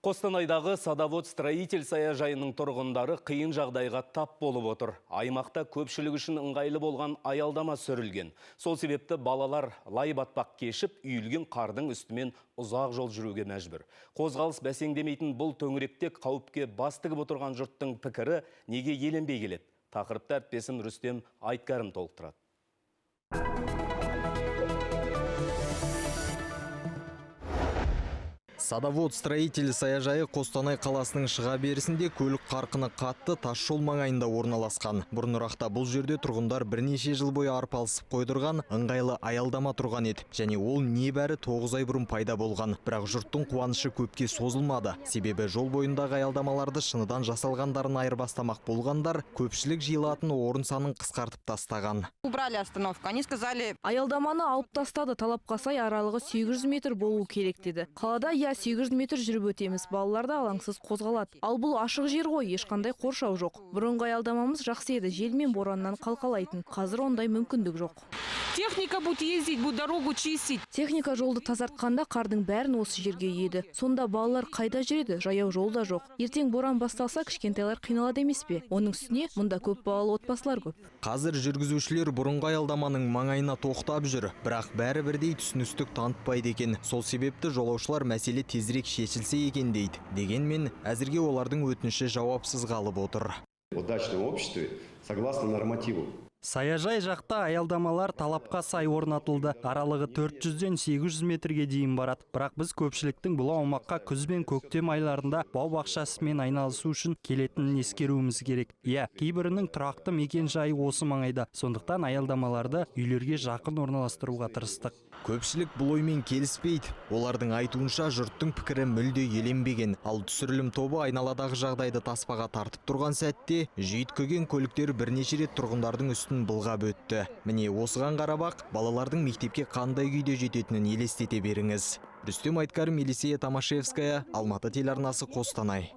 Қостанайдағы Садовод строитель саяжайының тұрғындары қиын жағдайға тап болып отыр. Аймақта көпшілік үшін ыңғайлы болған аялдама сүрілген. Сол себепті балалар лай батпақ кешіп, үйілген қардың үстімен ұзақ жол жүруге мәжбүр. Қозғалыс бәсеңдемейтін бұл төңіректе қауіпке бас тігіп отырған жұрттың пікірі неге еленбей келеді? Тақырыпты әріптесім Рүстем Айткәрім толықтырады. Садовод строитель саяжайы Қостанай қаласының шыға берісінде көлік қарқыны қатты тас жол маңайында орналасқан. Бұрынырақта бұл жерде тұрғындар бірнеше жыл бойы арпалысып қойдырған ыңғайлы аялдама тұрған еді. Және ол небәрі 9 ай бұрын пайда болған. Бірақ жұрттың қуанышы көпке созылмады. Себебі жол бойындағы аялдамаларды шыныдан жасалғандарын айырбастамақ болғандар көпшілік жиылатын орын санын қысқартып тастаған. Убрали остановку. Они сказали, Аялдаманы алып тастады, талапқа сай аралығы 800 метр болу керек деді. Қалада я 800 метр жүріп өтеміз, балалар да алаңсыз қозғалады. Ал бұл ашық жер ғой, ешқандай қоршау жоқ. Бұрынғы аялдамамыз жақсы еді, жел мен бораннан қалқалайтын. Қазір ондай мүмкіндік жоқ. Техника будет ездить, будет дорогу чистить. Техника жолды тазартқанда қардың бәрін осы жерге үйеді. Сонда балалар қайда жүреді? Жаяу жол да жоқ. Ертең боран басталса, кішкентайлар қиналады емес пе? Оның үстіне мұнда көп балалы отбасылар көп. Қазір жүргізушілер бұрынғы аялдаманың маңайына тоқтап жүр, бірақ бәрі бірдей түсіністік танытпайды екен. Сол себепті жолаушылар мәселе тезірек шешілсе екен дейді. Дегенмен әзірге олардың өтініші жауапсыз қалып отыр. В дачном обществе согласно нормативу. Саяжай жақта аялдамалар талапқа сай орнатылды. Аралығы 400-ден 800 метрге дейін барады. Бірақ біз көпшіліктің бұл аумаққа күз бен көктем айларында бау-бақшасымен айналысу үшін келетінін ескеруіміз керек. Иә, кейбірінің тұрақты мекен жайы осы маңайда. Сондықтан аялдамаларды үйлерге жақын орналастыруға тырыстық. Көпшілік бұл оймен келіспейді. Олардың айтуынша, жұрттың пікірі мүлде еленбеген. Ал түсірілім тобы айналадағы жағдайды таспаға тартып тұрған сәтте жүйткіген көліктер бірнеше рет тұрғындардың үстін былғап өтті. Міне, осыған қарап-ақ балалардың мектепке қандай күйде жететінін елестете беріңіз. Рүстем Айткәрім, Елисея Томашевская, Алматы телеарнасы, Қостанай.